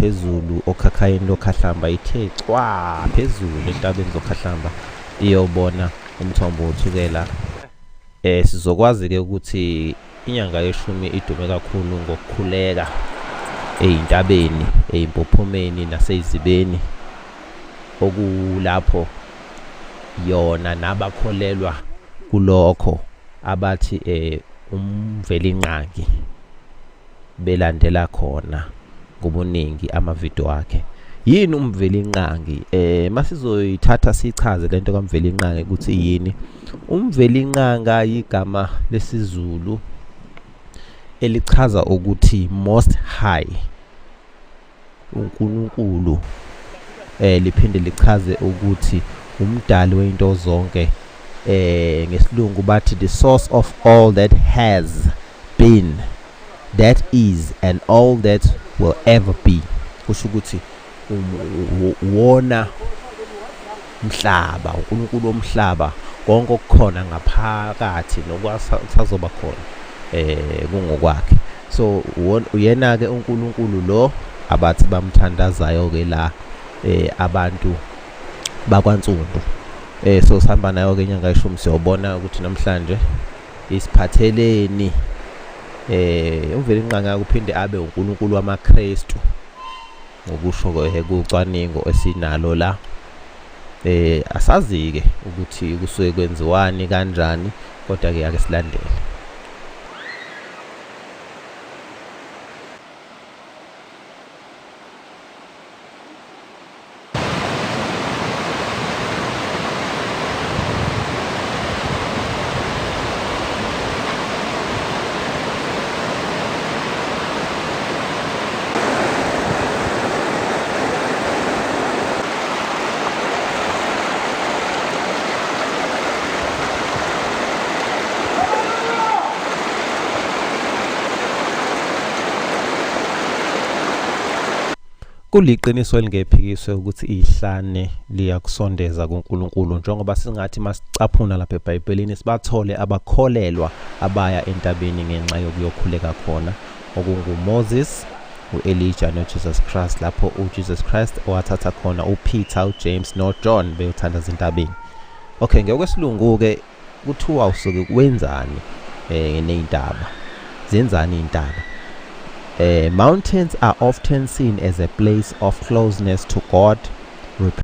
Phezulu okhakhayini lokhahlamba, ithe cwa phezulu entabeni zokhahlamba iyobona umthombo wothukela. Sizokwazi ke ukuthi inyanga yeshumi idume kakhulu ngokukhuleka eyintabeni, eyimpophomeni naseyizibeni, okulapho yona nabakholelwa kulokho abathi uMvelinqangi belandela khona ngobuningi amavidiyo akhe. Yini uMvelinqangi? Masizoyithatha sichaze lento kaMvelinqangi ukuthi yini. UMvelinqanga igama lesiZulu elichaza ukuthi Most High, uNkulunkulu. Liphinde lichaze ukuthi umdali weinto zonke. Ngesilungu bathi the source of all that has been, that is, and all that will ever be. Kusho ukuthi wona umhlaba, uNkulunkulu womhlaba, konke okukhona ngaphakathi nokwasazoba khona kungokwakhe. So uyena ke uNkulunkulu lo abathi bamthandazayo ke la abantu bakwaNtsundu. So sihamba nayo ke inyanga yeshumi, siyobona ukuthi namhlanje isiphatheleni. UMvelinqangi kuphinde abe uNkulunkulu wamaKristu ngokusho kucwaningo esinalo la. Asazi ke ukuthi kusuke kwenziwani kanjani, kodwa ke ake silandele. Kuliqiniso elingephikiswe ukuthi ihlane liyakusondeza kuNkulunkulu, njengoba singathi masicaphuna lapha eBhayibhelini sibathole abakholelwa abaya entabeni ngenxa yokuyokhuleka khona, okunguMoses, u-Elijah noJesus Christ, lapho uJesus Christ wathatha khona uPeter, uJames noJohn beyothandaza entabeni. Okay, ngokwesilungu-ke kuthiwa usuke wenzani ney'ntaba, zenzani iy'ntaba? Mountains are often seen as a place of closeness to God.